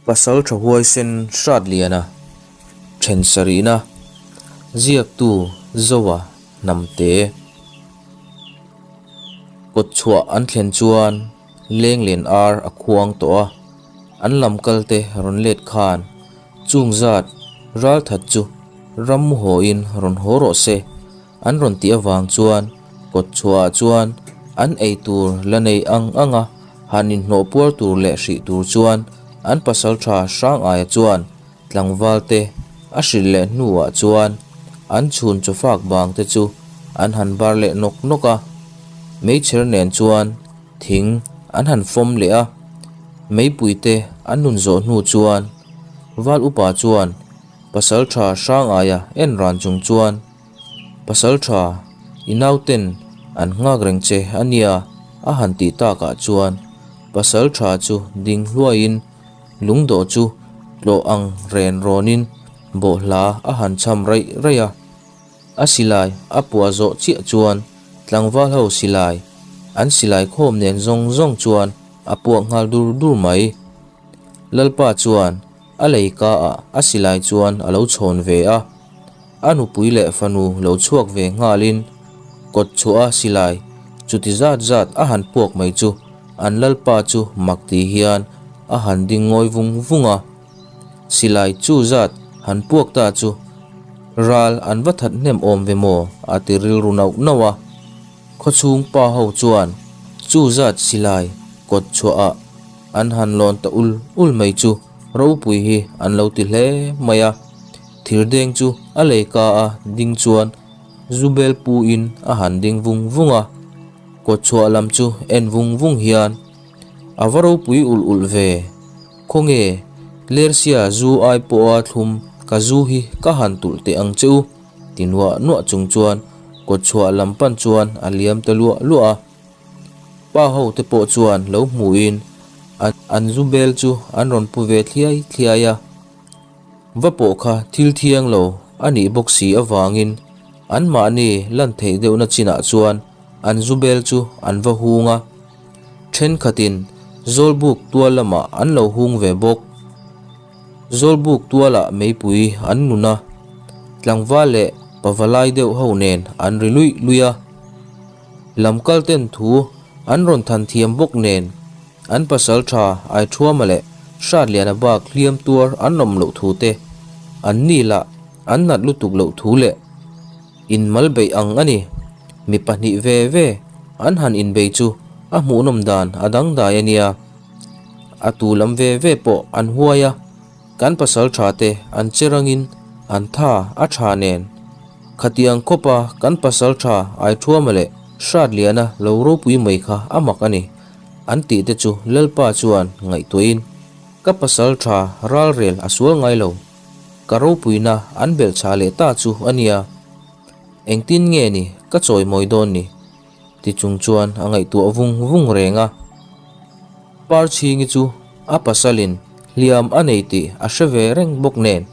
Pasal tha huaisen Hratliana then sarihna ziaktu Zoa Hnamte kawtchhuah an thlen chuan Lenglen ar a khuang tawh a, an lam kalte rawn let khan chung zat ralthat chu rammu hawiin rawn haw rawh se an rawn tih avang chuan kawtchhuahah chuan an ei tur la nei ang ang a, han inhnawh puar tur leh hrih tur chuan an pasaltha Hrangaia chuan tlangval te a hrilh leh hnuah chuan an chhun chawfak bang te chu an han bar leh nawk nawk a, meichher nen chuan thing an han fawm leh a, meipui te an nun zawh hnu chuan val upa chuan pasaltha Hrangaia en ran chung chuan Pasal tha, i nauten an nghak reng che a nia a han tih takah chuan pasal tha chu ding hluaiin lungdawh chu tlawh ang ren rawnin bawhhla a han cham raih raih a. A silai a puah zawh chiah chuan tlangval ho silai an silai khawm nen zawng zawng chuan a puak nghal dur dur mai. Lalpa chuan a lei ka ah a silai chuan a lo chhawn ve a. A nupui leh fanu lo chhuak ve nghalin kawt chhuah a silai chuti zat zat a han puak mai chu an lalpa chu mak ti hian a han ding ngawi vung vung a. Silai chu zat han puak ta chu ral an va that hnem awm ve maw a ti rilru nauh nauh a. Khawchhung pa ho chuan chu zat silai kawt chhuah ah an han lawn ta ul ul mai chu ropui hi an lo ti hle mai a. Thirdeng chu a lei ka a ding chuan Zubel pu in a han ding vung vung a, kawtchhuah lam chu en vung vung hian a va ropui ulh ulh ve. Khawnge Lersia zu ai pawha thlum ka zu hi ka han tulh teh ang che u ti nuah nuah chung chuan kawtchhuah lam pan chuan a liam ta luah luah a. Pa ho te pawh chuan lo hmuhin an Zubel chu an rawn pu ve thliai thliai a. Va pawh kha thil thiang lo a nih bawk si avangin anmahni lan theih deuhna chinah chuan an zu bel chu an va hung a, thenkhatin Zawlbuk tual lamah an lo hung ve bawk. Zawlbuk tualah meipui an nun a, tlangval leh pavalai deuh ho nen an ri luih luih a, lamkal ten thu an rawn than thiam bawk nen An pasal tha Aithuama leh Hratliana bak hliam tuar an awm loh thu te, an ni lah an nat lutuk loh thu leh inmal beih ang a ni. Mi pahnih ve ve an han inbei chu a hmuhnawm dan a dangdai a nia. A tu lam ve ve pawh an huai a, kan pasal tha te an che rangin an tha a tha nen. Khatiang khawpa kan pasal tha Aithuama leh Hratliana lo ropui mai kha a mak a ni. An tih te chu Lalpa chuan ngaihtuahin, Ka pasal tha ralrel a sual ngai lo, ka ropuina an belh chah leh ta chu a nia. Engtin nge ni ka chawimawi dawn ni? Ti chung chuan a ngaihtuah vung vung reng a. Parchhingi chu a pasalin hliam a nei tih a hre ve reng bawk nen,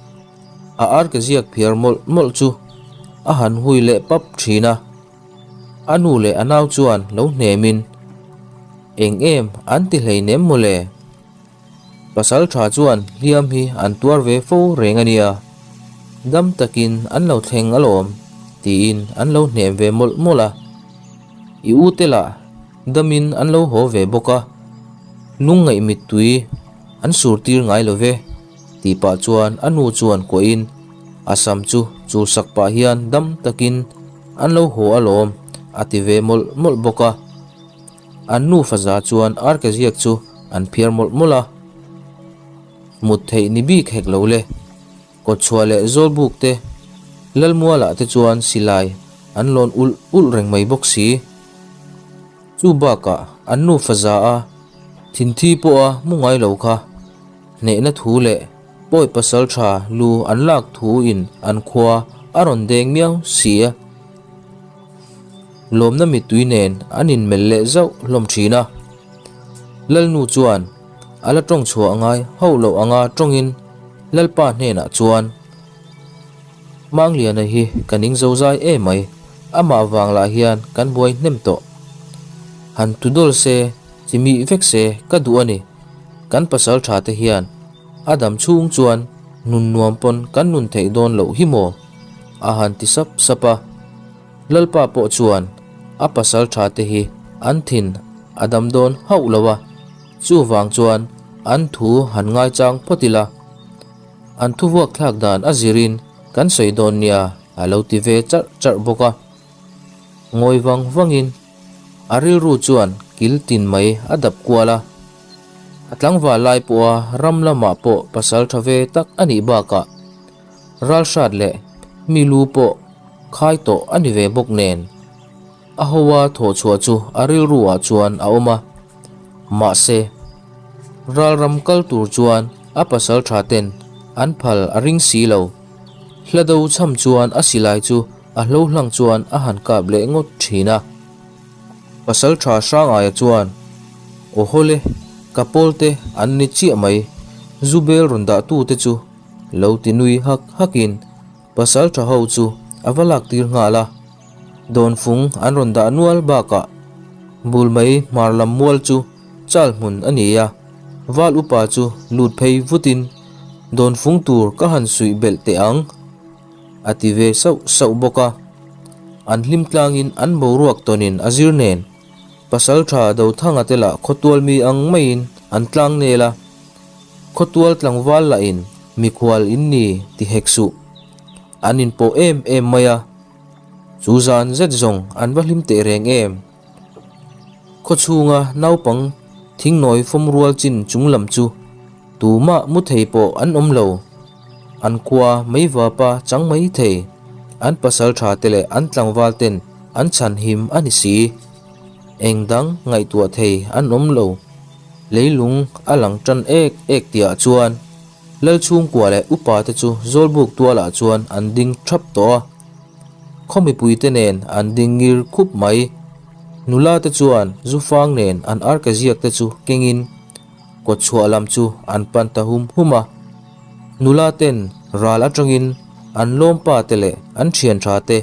a arke ziak phiar mawlh mawlh chu a han hui leh pap thin a. A nu leh a nau chuan lo hnemin, Eng em an ti hleinem mawle? Pasal tha chuan hliam hi an tuar ve fo reng a nia, dam takin an lo thleng alawm, tiin an lo hnem ve mawlh mawlh a. I u te lah damin an lo haw ve bawk a, lungngaih mittui an sur tir ngai lo ve, tih pah chuan a nu chuan kuahin a sam chu chulsak pah hian dam takin An lo haw alawm, a ti ve mawlh mawlh bawk a. An nufa za chuan arke ziak chu an phiar mawlh mawlh a. Mut theih ni bik hek lo le. Kawtchhuah leh Zawlbuk te, Lalmualah te chuan silai an lawn ulh ulh reng mai bawk si. Chu bakah an nufa za a thinthi pawha mu ngai lo kha hnehna thu leh Pawi pasal tha lu an lak thu in an khua a rawn deng miau si a. Lawmna mittui nen an inmelh leh zauh hlawm thin a. Lalnu chuan a la tawng chhuah ngai hauh loh anga tawngin Lalpa hnenah chuan, Mangliana hi ka ning zo zai em mai, amah vang lah hian kan buai hnem tawh. Han tu dawl se, chi mih vek se ka duh a ni. Kan pasal tha te hian. A dam chhung chuan nun nuam pawn kan nun theih dawn loh hi maw? A han ti sap sap a. Lalpa pawh chuan a pasal tha te hi an thin a dam dawn hauh lo a, chuvang chuan an thu han ngaichang phawt ila. An thu vuak thlak dan a zirin kan sawi dawn nia a lo ti ve charh charh bawk a. Ngawi vang vangin a rilru chuan kil tin mai a dap kual a. A tlangval lai pawha ram lamah pawh pasal tha ve tak a nih bakah ralhrat leh mi lu pawh khai tawh a ni ve bawk nen a hoa thawh chhuah chu a rilru ah chuan a awm a. Mahse, ralram kal tur chuan a pasal tha ten an phal a ring si lo. Hla do chham chuan a silai chu a hlo hlang chuan a han kap leh ngawt thin a. Pasal tha Hrangaia chuan, Aw hawle, ka pawl te an ni chiah mai, zu bel rawn dah tu te chu lo ti nui hak hak in pasal tha ho chu a va lak tir nghal a. Dawnfung an rawn dah nual bakah bul mai hmar lam mual chu chal hmun a ni a, val upa chu lut phei vutin dawnfung tur ka han suih belh teh ang a ti ve sauh sauh bawk a. An hlim tlangin an boruak tawnin a zir nen pasal tha Dothanga te lah khawtual mi ang maiin an tlang nel a, khawtual tlangval lahin mikhual in ni ti hek suh an inpawh em em mai a. Chu zan zet zawng an va hlim teh reng em? Khaw chhunga naupang thingnawi fawm rual chin chung lam chu tumah mu thei pawh an awm lo. An khua mei vapa chang mai thei, an pasal tha te leh an tlangval ten an chhan him a ni si. Eng dang ngaihtuah thei an awm lo. Leilung a lang tan ek ek tihah chuan Lalchhungkua leh upa te chu Zawlbuk tualah chuan an ding thap tawh a. Khaw mipuite nen an ding ngir khup mai. Nula te chuan zufang nen an arke ziak te chu kengin kawtchhuah lam chu an pan ta hum hum a. Nula ten ral atangin an lawmpa te leh an thian tha te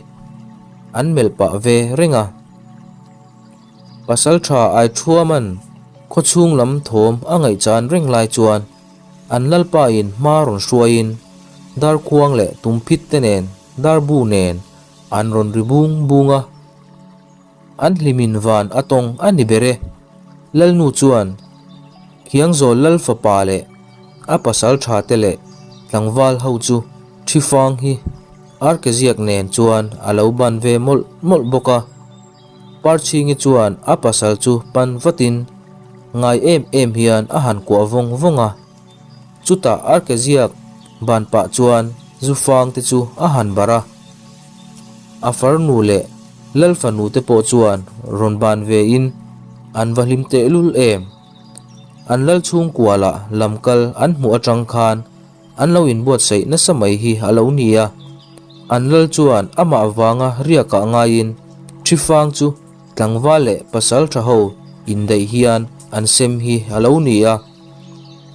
an melh pah ve reng a. Pasaltha Aithuaman khawchhung lam thawm a ngaihchan reng lai chuan An lalpa in hma rawn hruaiin darkhuang leh tumphit te nen darbu nen an rawn ri bung bung a. An hlimin van a tawng a ni ber e. Lalnu chuan Khiangzawl lal fapa leh a pasal tha te leh tlangval ho chu Thifang hi arkeziak nen chuan a lo ban ve mawlh mawlh bawk a. Parchhingi chuan a pasal chu pan vatin ngai em em hian a han kuah vawng vawng a. Chutah arkeziak ban pah chuan zufang te chu a han barh a. A farnu leh lalfanu te pawh chuan rawn ban ve in an va hlim tehlul em. An lal chhungkua lah lamkal an hmuh atang khan An lo inbuatsaih nasa mai hi a lo ni a, an lal chuan amah vanga riakah ngaiin Ṭhifang chu tlangval leh pasal ṭha ho indaih hian an sem hi a lo ni a.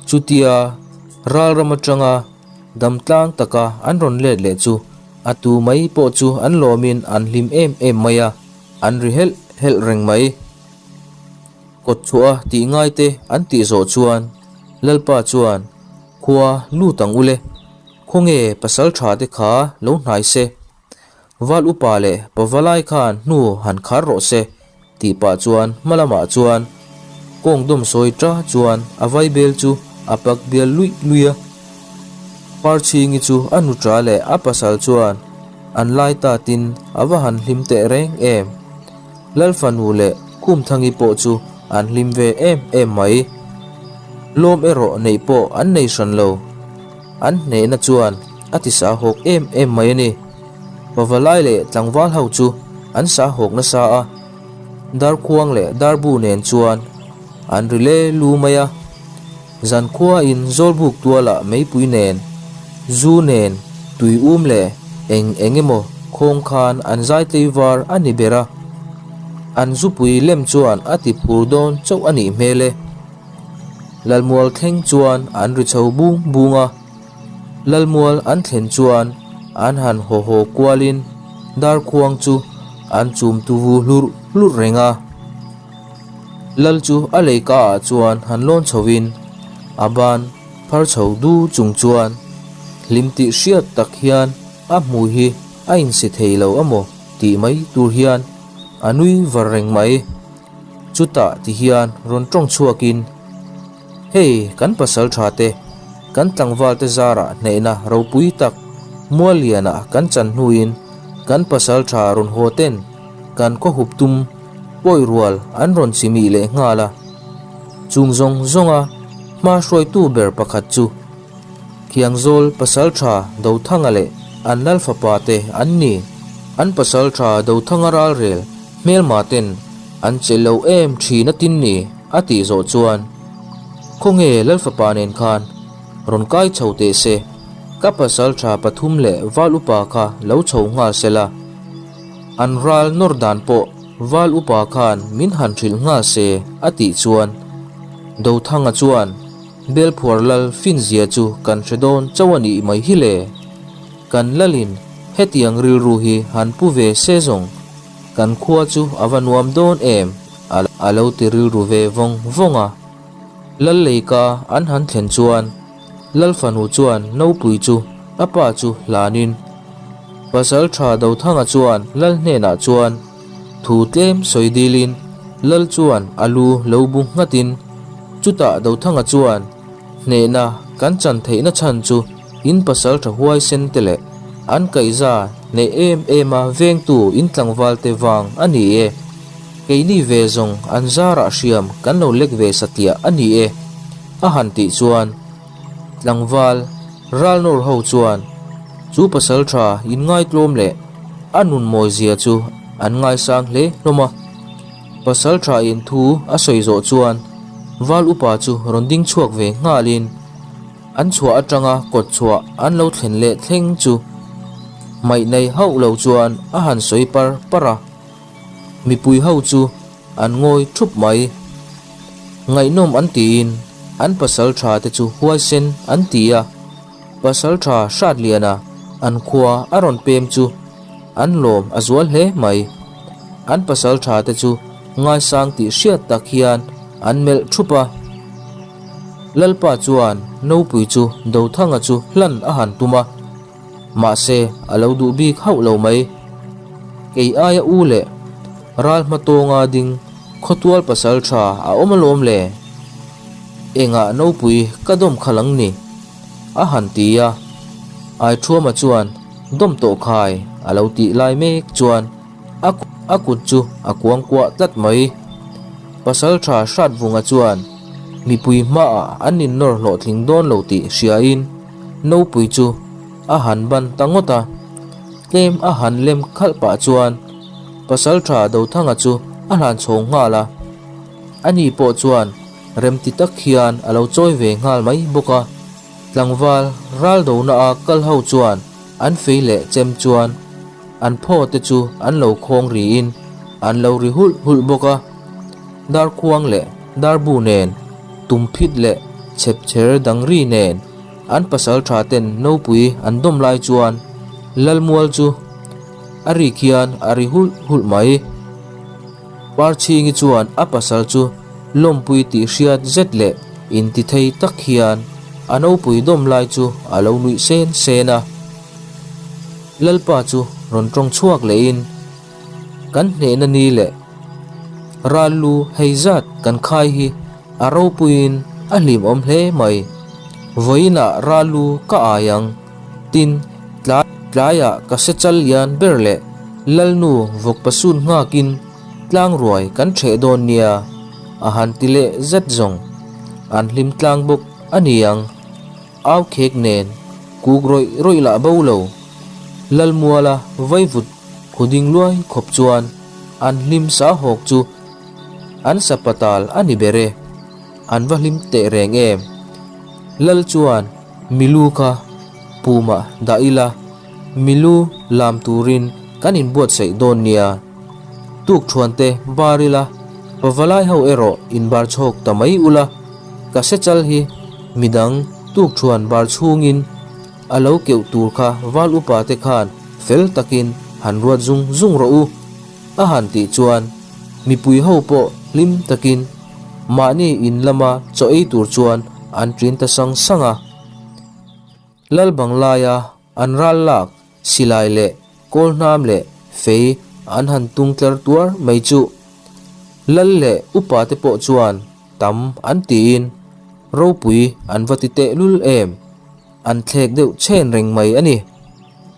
Chutia ralram aṭanga damtlang taka an rawn let leh chu a tu mai pawh chu an lawmin an hlim em em mai a, an ri helh helh reng mai. Kawtchhuah a tih ngaite an tih zawh chuan Lalpa chuan Khua lut ang ule, khawnge pasal tha te kha lo hnai se, Val upa leh pavalai khan hnu han khar rawh se tih pah chuan hma lamah chuan kawng dawm sawi ta chuan a vaibel chu a pak bial luih luih a. Parchhingi chu a nutra leh a pasal chuan an lai tatin a va han hlim teh reng em. Lalfanu leh Khumthangi pawh chu an hlim ve em em mai. Lawm erawh neih pawh an nei hran lo. An hnehna chuan a ti sahawk em em mai a ni. Pavalai leh tlangval ho chu an sahawk nasa a, darkhuang leh darbu nen chuan an ri le lu mai a. Zankhuain Zawlbuk tualah meipui nen, zu nen, tui um leh eng eng emaw khawng khan an zai tlei var a ni ber a. An zupui lem chuan a ti phur dawn chauh a nih hmel e. Lalmual thleng chuan an ri chho bung bung a. Lalmual an thlen chuan an han haw haw kualin darkhuang chu an chum tuvu hlurh hlurh reng a. Lal chu a leika ah chuan han lawn chho in a ban phar chho du chung chuan hlim tih hriat tak hian a hmui hi a insi thei lo amaw tih mai tur hian a nui var reng mai. Chutah ti hian rawn tawng chhuakin, Hei kan pasal tha te, kan tlangval te zarah hnehna ropui tak Muallianah kan chan hnuin kan pasal tha rawn haw ten kan khaw hup tum pawi rual an rawn chimih leh nghal a. Chung zawng zawnga hma hruaitu ber pakhat chu Khiangzawl pasal tha Dothanga leh an lal fapa te an ni. An pasal tha Dothanga ralrel hmelma ten an che lo em thin a tin ni a tih zawh chuan Khawnge lal fapa nen khan rawn kai chho teh se, ka pasal tha pathum leh val upa kha lo chho nghal se la. An ral nawr dan pawh Val upa khan min han hrilh nghal se a tih chuan Dothanga chuan Belphuar lal finzia chu kan hre dawn chauh a nih mai hi le. Kan lalin hetiang rilru hi han pu ve se zawng kan khua chu a va nuam dawn em a lo ti rilru ve vawng vawng a. Lal leika an han thlen chuan Lal fanu chuan nopui chu a pa chu hlanin Pasal tha Dothanga chuan Lal hnenah chuan thu tlem sawi dilin Lal chuan a lu lo bu nghatin chutah Dothanga chuan hnehna kan chan theihna chhan chu in pasal tha huaisen te leh an kaihza hneh em em a vengtu in tlangval te vang a ni e. Keini ve zawng an zarah hriam kan lo lek ve satliah a ni e. A han tih chuan tlangval Ralnawr ho chuan chu pasaltha inngaitlawm leh a nun mawizia chu an ngaisang hle hlawm a. Pasaltha in thu a sawi zawh chuan Val upa chu rawn ding chhuak ve nghalin an chhuah atanga kawt chhuah an lo thlen leh thleng chu hmaih nei hauh lo chuan a han sawi par par a. Mipui ho chu An ngawi thup mai. Ngaihnawm an tiin an pasal tha te chu huaisen an ti a, pasal tha Hratliana an khua a rawn pem chu an lawm a zual hle mai. An pasal tha te chu ngaisang tih hriat tak hian an melh thup a. Lalpa chuan Nopui chu Dothanga chu hlan a han tum a. Mahse, a lo duh bik hauh lo mai. Kei aia u leh ral hma tawnga ding khawtual pasal tha a awm alawm le? Engah nopui ka dawm kha lang ni? A han ti a. Aithuama chuan dawm tawh khai a lo tih lai mek chuan a kut chu a kuang kuah tlat mai. Pasal tha Hratvunga chuan mipui hmaah an innawr hlawhtling dawn lo tih hriain, Nopui chu a han ban ta ngawt a, tlem a han lem khalh pah chuan Pasalṭha Dothanga chu a hlan chhawng nghal a. Ani pawh chuan remti tak hian a lo chawi ve nghal mai bawk a. Tlangval ral dona a kal ho chuan an fei leh chem chuan an phaw te chu an lo khawng riin an lo ri hulh hulh bawk a. Darkhuang leh darbu nen, tumphit leh chhepchher dangri nen an pasal tha ten nopui an dawm lai chuan Lalmual chu a rik hian a ri hulh hulh mai. Parchhingi chuan a pasal chu lawmpui tih hriat zet leh intithei tak hian a nopui dawm lai chu a lo nuih sen sen a. Lalpa chu rawn tawng chhuak lehin. Kan hnehna ni leh ral lu hei zat kan khai hi a ropuiin a hlimawm hle mai. Vawiinah ral lu ka ai ang, tin tlaiah ka se chal lian ber leh Lalnu vawkpasun nghakin tlang ruai kan ṭheh dawn nia a han ti leh zet zawng. An hlim tlang bawk a ni ang. Au khek nen kuk rawih rawih lah bo lo. Lalmuala vaivut khuding luai khawp chuan an hlim sa hawk chu an sa patal a ni ber e. An va hlim teh reng em. Lal chuan milu kha pumah dah ila milu lam turin kan inbuatsaih dawn nia. Tukthuante bar ila pavalai ho erawh inbar chhawk ta mai ula ka se chal hi midang tukthuan bar chhungin A lo keuh tur kha val upa te khan fel takin han ruat zung zung rawh u, a han tih chuan mipui ho pawh hlim takin mahni in lama chaw ei tur chuan an ṭin ta sang sang a. Lal banglaia an ral lak silai leh kawl hnam leh fei an han tung tlar tuar mai chu Lal leh upa te pawh chuan tam an tiin ropui an va ti tehlul em, an thlek deuh chhen reng mai a ni.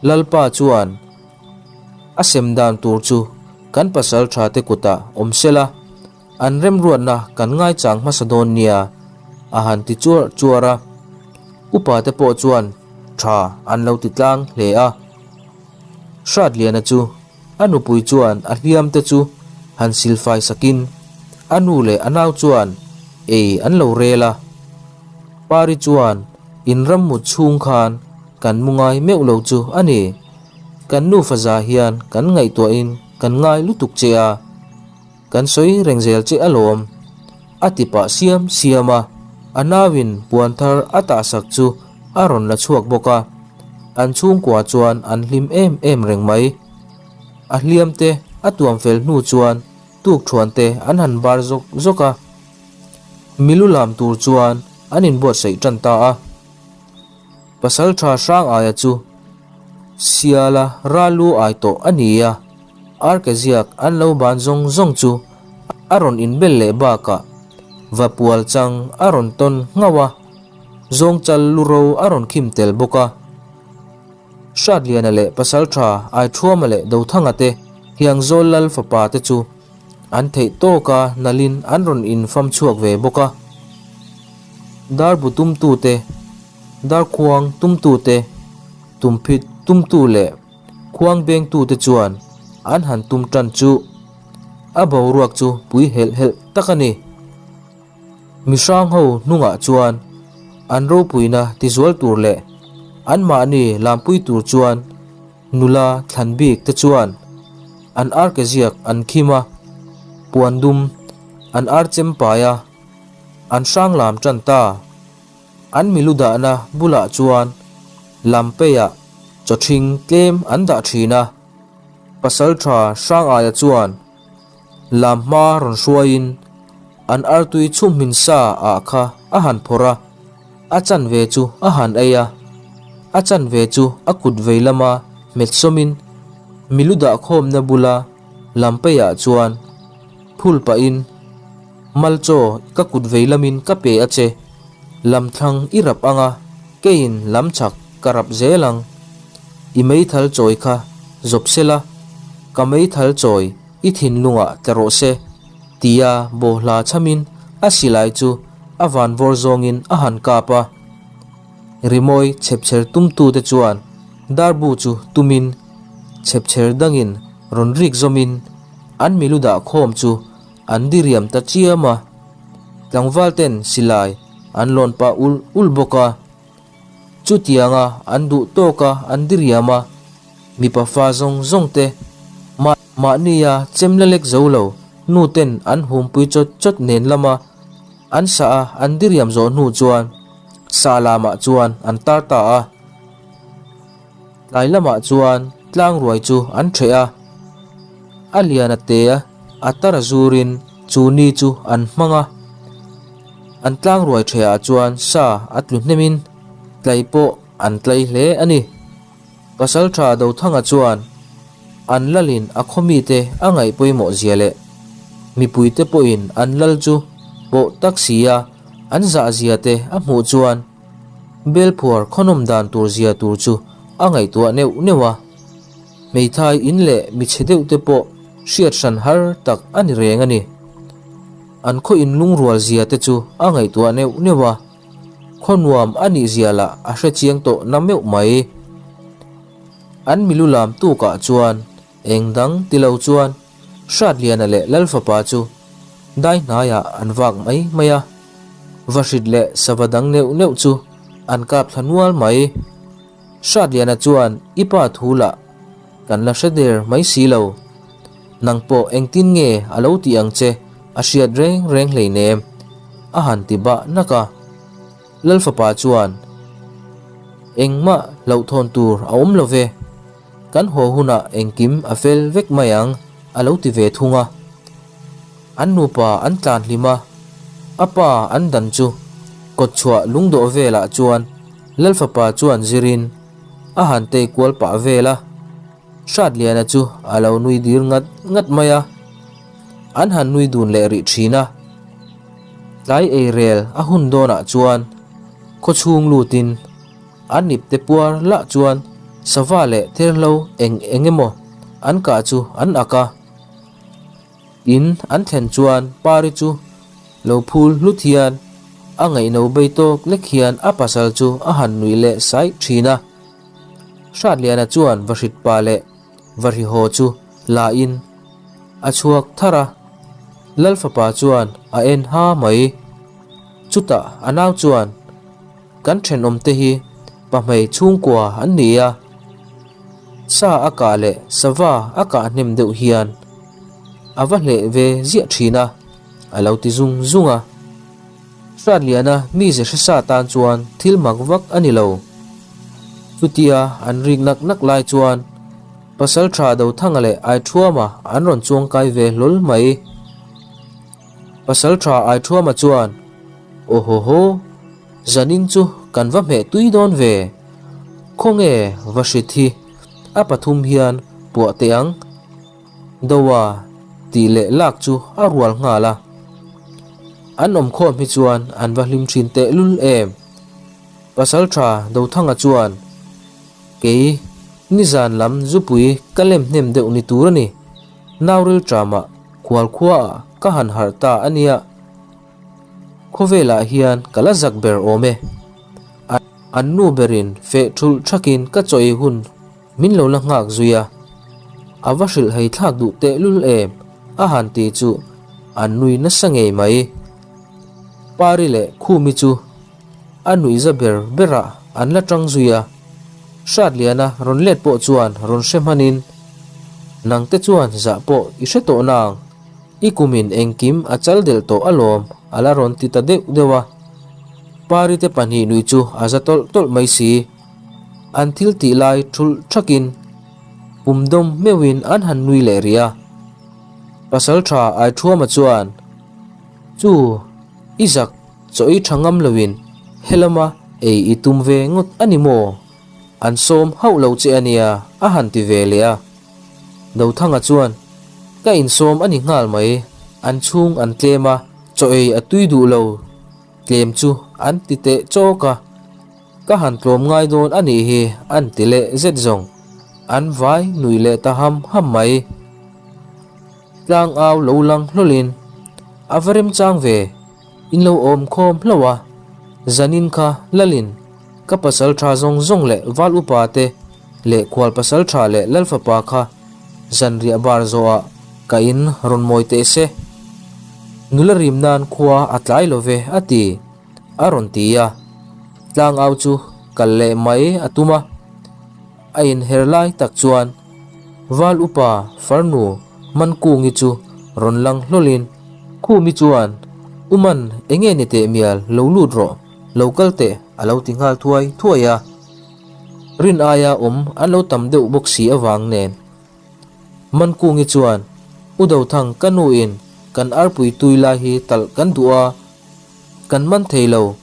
Lalpa chuan a sem dan tur chu kan pasal tha te kutah awm sela, an remruatna kan ngaichang hmasa dawn nia a han ti chuar chuar a. Upa te pawh chuan tha an lo ti tlang hle a. Hratliana chu A nupui chuan a hliam te chu han silfai sakin a nu leh a nau chuan ei an lo rel a. Pari chuan in rammut chhung khan kan mu ngai meuh lo chu a ni. Kan nufa za hian kan ngaihtuahin kan ngai lutuk che a. Kan sawi reng zel che alawm, a ti pah siam siam a, a nauin puan thar a tahsak chu a rawn la chhuak bawk a, an chhungkua chuan an hlim em em reng mai. A hliam te a tuam fel hnu chuan tukthuan te an han bar zawk zawk a, milu lam tur chuan an inbuatsaih tan ta a. Pasaltha hrang aia chu Siala ral lu ai tawh a ni a, arke ziak an lo ban zawng zawng chu a rawn inbel leh bakah vapual chang a rawn tawn nghauh a, zawngchal lu ro a rawn khim tel bawk a. Hratliana leh Pasaltha Aithuama leh Dothanga te Hiangzawl Lal fapa te chu an theih tawka nalhin an rawn infam chhuak ve bawk a. Darbu tumtute, darkhuang tumtute, tumphit tumtu leh khuang bengtute chuan an han tum tan chu a boruak chu pui helh helh tak a ni. Mi hrang ho hnungah chuan an ropuina tizual tur leh anmahni lampui tur chuan Nula thlan bik te chuan an arke ziak an khim a, puan dum an ar chem pai a, an hrang lam tan ta. An milu dahna bulah chuan lampeia chawthing tlem an dah thin a. Pasaltha Hrangaia chuan lam hma rawn hruaiin an artui chhumhmin sa ah kha a han phawrh a, a chanve chu a han ei a, a chanve chu a kut vei lama hmet sawmin milu dahkhawmna bula lampeiah chuan phul pahin Malchaw ka kut vei lamin ka pe a che, lamthlang i rap anga keiin lamchak ka rap zel ang, i meithal chawi kha zawp sela ka meithal chawi i thinlungah tla rawh se, tia bawhhla chhamin a silai chu a vanvawr zawngin a han kap a. Rimawi chhepchher tumtute chuan darbu chu tumin chhepchher dangin rawn rik zawmin an milu dah khawm chu an diriam ta chiam a. Tlangval ten silai an lawn pah ul ul bawk a. Chutianga an duh tawka an diriam a, mipa fa zawng zawng te mah mahnia chem la lek zo lo nu ten an humpui chawt chawt nen lama an sah a an diriam zawh hnu chuan sah lamah chuan an tar ta a. Tlai lamah chuan tlang ruai chu an ṭheh a, a lian a te a tar a zurin chu ni chu an hmang a. An tlang ruai ṭhehah chuan sa a tlu hnemin tlai pawh an tlai hle a ni. Pasalṭha Dothanga chuan an lalin a khaw mite a ngaih pawimawh zia leh mipuite pawhin an lal chu pawh tak sia an zah zia te a hmuh chuan Belphuar khawnawm dan tur zia tur chu a ngaihtuah neuh neuh a. Hmeithai in leh michhe deuh te pawh hriat hran har tak a ni reng a ni. An khaw inlungrual zia te chu a ngaihtuah neuh neuh a, khaw nuam a nih zia lah a hre chiang tawh na meuh mai. An milu lam tukah chuan eng dang ti lo chuan Hratliana leh Lalfapa chu dai hnaiah an vak mai mai a, vahrit leh sava dang neuh neuh chu an kap thla nual mai. Hratliana chuan i pa thu lah kan la hre der mai si lo. Nang pawh engtin nge a lo tih ang che a hriat reng reng hleinem a han ti bah nak a. Lalfapa chuan engmah hlauhthawn tur a awm lo ve, kan haw hunah engkim a fel vek mai ang a lo ti ve thung a. An nupa an tlan hlim a, a pa an dan chu. Kawtchhuah lungdawh velah chuan Lalfapa chuan zirin a han tei kual pah vel a. Hratliana chu a lo nui dir ngat ngat mai a, an han nui dun leh rih thin a. Tlai ei rel a hun dawnah chuan khawchhung lutin an ipte puar lah chuan sava leh therhlo eng eng emaw an kah chu an ak a. In an thlen chuan Pari chu lo phul hlut hian a ngaihno bei tawk lek hian a pasal chu a han nuih leh saih thin a. Hratliana chuan Vahrit pa leh Vahrihaw chu la in a chhuak thar a, Lalfapa chuan a en ha mai. Chutah a nau chuan, Kan thenawm te hi pahmei chhungkua an ni a, sa a kah leh sava a kah hnem deuh hian a va hleh ve ziah thin a, a lo ti zung zung a. Hratliana mize hresa tan chuan thil mak vak a ni lo. Chutia an rik nak nak lai chuan Pasaltha Dothanga leh Aithuama an rawn chuang kai ve hlawl mai. Pasaltha Aithuama chuan, Aw haw haw, zanin chu kan va hmeh tui dawn ve. Khawnge va hrit hi a pathum hian puah teh ang. Doa tih leh lak chu a rual nghal a. An awmkhawm hi chuan an va hlim thin tehlul em. Pasaltha Dothanga chuan, Kei, nizan lam zupui ka lem hnem deuh ni tur a ni. Nauril tramah khualkhuaah ka han harh ta a nia. Khawvelah hian ka la zak ber awm e. An nu berin feh thulh thakin ka chaw ei hun Min lo la nghak zui a, a va hrilh hei thlak duh teh lul em a han ti chu an nui nasa ngei mai. Pari leh Khumi chu a nuihza ber berah an la tang zui a, Hratliana rawn let pawh chuan rawn hre hmanin, Nangte chuan zah pawh i hre tawh nang, i kumin engkim a chal delh tawh alawm a la rawn ti ta deuh deuh a. Pari te pahnih nui chu a za tawlh tawlh mai si. An thil tih lai thulh thakin pum dawm meuhin an han nui leh rih a. Pasal tha Aithuama chuan, Chu, i zak chaw i tha ngam loin helama ei i tum ve ngawt a ni maw? An sawm hauh lo che a nia a han ti ve leh a. Dothanga chuan, Ka insawm a ni nghal mai, an chhung an tlem a, chaw ei a tui duh lo tlem chu an ti teh chawk a. Ka han tlawm ngai dawn a nih hi an ti leh zet zawng. An vai nui leh ta ham ham mai. Tlang au lo lang hlawlin a va remchang ve, in lo awm khawm hlauh a, zanin kha Lalin ka pasal tha zawng zawng leh val upa te leh khual pasal tha leh Lalfapa kha zanriah bar zawhah ka in rawn mawi teh se. Nula rim nan khua a tlai lo ve a ti. A rawn ti a, tlangau chu kal leh mai a tum a, a inher lai tak chuan Val upa farnu Mankungi chu rawn lang hlawlin Khumi chuan, U Man, enge ni teh mial lo lut rawh, lo kal teh a lo ti nghal thuai thuai a. Rin aia awm an lo tam deuh bawk si avang nen Mankungi chuan, U Dothang ka nuin kan arpui tui lai hi talh kan duh a, Kan man thei lo,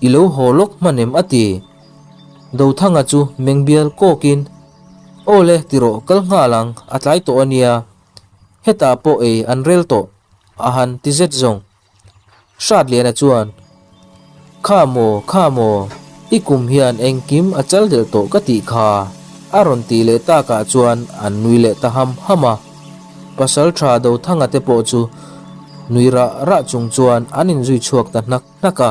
i lo haw lawk hman em a ti. Dothanga chu meng bial kawkin, Aw le ti rawh kal nghal ang, a tlai tawh a nia. Hetah pawh ei an rel tawh, a han ti zet zawng. Hratliana chuan, Kha maw, kha maw, i kum hian engkim a chal delh tawh ka tih kha, a rawn tih leh takah chuan an nui leh ta ham ham a. Pasal tha Dothanga te pawh chu nui rah rah chung chuan an inzui chhuak ta hnak hnak a.